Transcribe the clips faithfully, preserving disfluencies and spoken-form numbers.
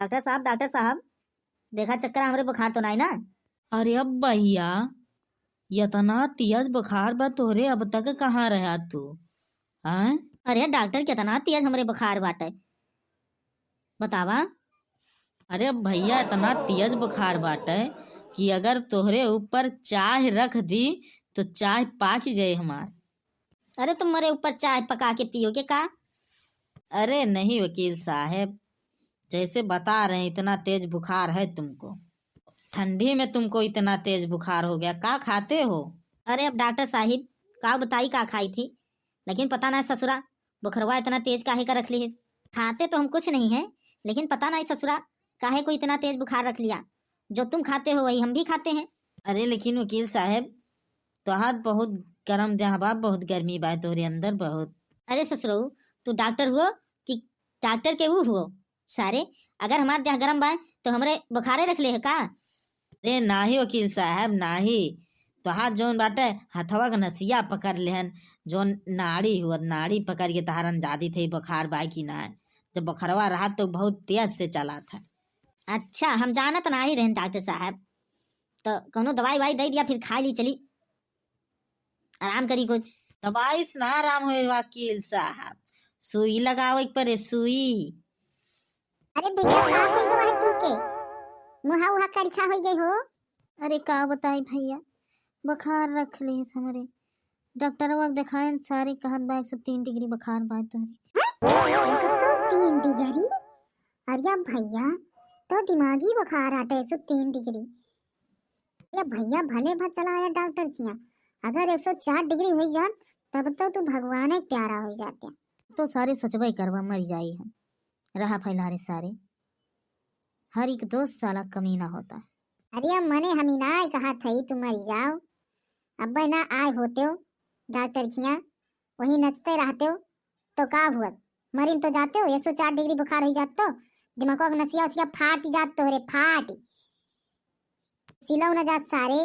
डॉक्टर साहब, डॉक्टर साहब, देखा चक्कर हमरे बुखार तो नाई ना? अरे अब भैया, इतना तेज बुखार बा तोहरे, अब तक कहाँ रहा तू? हैं? अरे डॉक्टर, कितना तेज हमरे बुखार बाटे, बतावा। अरे भैया, इतना तेज बुखार बाटे कि अगर तोहरे ऊपर चाह रख दी तो चाह पाक जाए हमार। अरे तुम मरे ऊपर चाय पका के पियोगे का? अरे नहीं वकील साहब, जैसे बता रहे हैं इतना तेज बुखार है तुमको, ठंडी में तुमको इतना तेज बुखार हो गया, का खाते हो? अरे अब डॉक्टर साहिब, का बताई का खाई थी, लेकिन पता ना ससुरा बुखरवा इतना तेज काहे का रख ली है। खाते तो हम कुछ नहीं है, लेकिन पता नहीं ससुरा काहे को इतना तेज बुखार रख लिया। जो तुम खाते हो वही हम भी खाते हैं। अरे लेकिन वकील साहब, तोहार बहुत गरम देह बा, बहुत गर्मी बा तोहरे अंदर बहुत। अरे ससुरऊ, तू डॉक्टर हुओ कि डॉक्टर के ऊ हुओ? सारे, अगर हमार देह गरम बा तो हमरे बुखारे रख ले है का? अरे नाही वकील साहब, नाही। तोहार जौन बाटे हथवा के नसिया पकड़ लेहन, जौन नाड़ी हुआ, नाड़ी पकड़ के तोहार अंजादी थे बुखार बा कि ना। जब बुखरवा रहा तो बहुत तेज से चला था। अच्छा, हम जानत नाही रहन डॉक्टर साहब, तो कौनो दवाई वाई दे दिया, फिर खा ली चली। आराम करी कुछ। दवाई से ना आराम होए वकील साहब, सुई लगावे के पड़े, सुई। अरे भैया, का हो गए है तुमके? मुहा उहा करिखा हो गए हो? अरे का बताई भैया, बुखार रख ले हमरे। डॉक्टरवा के देखाएन, सारे कहत बा एक सौ तीन डिग्री बुखार बा तोहरे। हैं? एक सौ तीन डिग्री? अरे भैया, तो दिमागी बुखार आटे एक सौ तीन डिग्री। अरे भैया, भले भा चला आया डॉक्टर किया, अगर एक सौ चार डिग्री हो जात, तब तो तू भगवान ही प्यारा हो जाते। तो सारे सोचबे करवा, मर जाई हम, रहा फैला रे सारे। हर एक दोस्त साला कमीना होता है। अरे मने हम ही ना कहा थई तू मर जाओ, अब ना आए होते हो डॉक्टर किया, वही नचते रहते हो, तो का हुआ? मरिन तो जाते हो, एक सौ चार डिग्री बुखार हो जात तो दिमागवा के नसिया उसिया फाट जात तोहरे, फाट। सिलौ न जात सारे,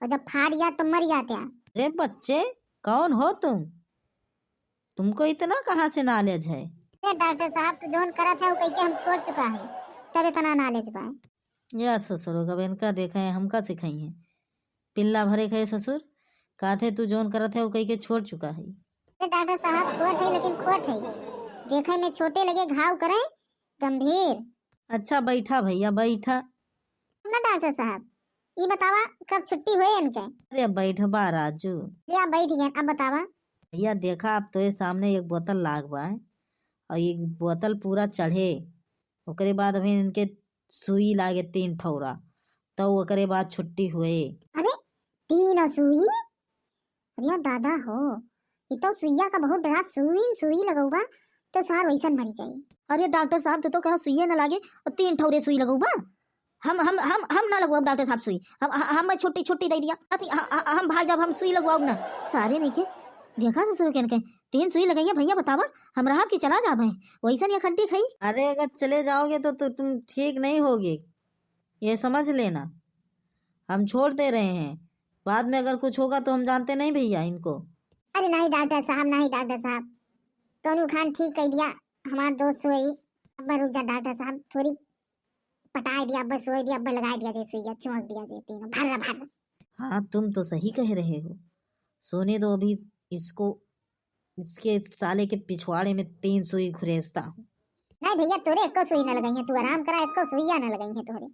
और जब फाट जात तो मर जाते हैं। अरे बच्चे, कौन हो तुम? तुमको इतना कहाँ से नॉलेज है? अरे डॉक्टर साहब, तू जौन करत है, वो कह के हम छोड़ चुका है, तब इतना नॉलेज बा। या ससुरो, अब इनका देखा है, हमका सिखाई है। पिल्ला भरे खाए ससुर, कहते तू जौन करत है, वो कह के छोड़ चुका है। अरे डॉक्टर साहब, छोट है लेकिन खोट है, देखे में छोटे लगे, घाव करे गंभीर। अच्छा बैठा भैया, बैठा। ना डॉक्टर साहब, ई बतावा कब छुट्टी होए इनके? अरे बैठबा राजू। या बैठ गए, अब बतावा। भैया देखा, अब तोरे सामने एक बोतल लाग बा, और एक बोतल पूरा चढ़े, ओकरे बाद अभी इनके सुई लागे तीन ठौरा, तो ओकरे बाद छुट्टी हुए। अरे तीन सुई? अरे दादा हो, ई तो सुइया का बहुत डरा, सुई सुई लगौबा तो सार वैसन मरी जाई। अरे डॉक्टर साहब, तू तो कहा सुइये ना लागे और तीन ठौरे सुई लगौबा। हम हम हम हम ना लगवाब डॉक्टर साहब सुई। हम हम, हम छुट्टी छुट्टी दे दिया। अति ह- ह- हम भाग जाब, हम सुई लगवाब ना। सारे नहीं के देखा ससुर के इनके तीन सुई लगाइए भैया, बतावा हम रहब कि चला जाब है, वैसन ये खड्डी खाई। अरे अगर चले जाओगे तो, तो तुम ठीक नहीं होगे, ये समझ लेना। हम छोड़ दे रहे हैं, बाद में अगर कुछ होगा तो हम जानते नहीं भैया इनको। अरे नहीं डॉक्टर साहब, नहीं डॉक्टर साहब, कौनू खान ठीक कह दिया हमार दोस्त सोई। अब रुक जा डॉक्टर साहब, थोड़ी पटाए दिया, अब सोए दिया, अब लगाए दिया जे सुइया, चोंक दिया जे तीनों, भर्रा भर्रा। हाँ, तुम तो सही कह रहे हो, सोने दो अभी इसको, इसके साले के पिछवाड़े में तीन सुई घुरेसता हूँ। नहीं भैया, तोरे एको सुई न लगाई है, तू आराम करा, एको सुइया न लगाई है तोरे।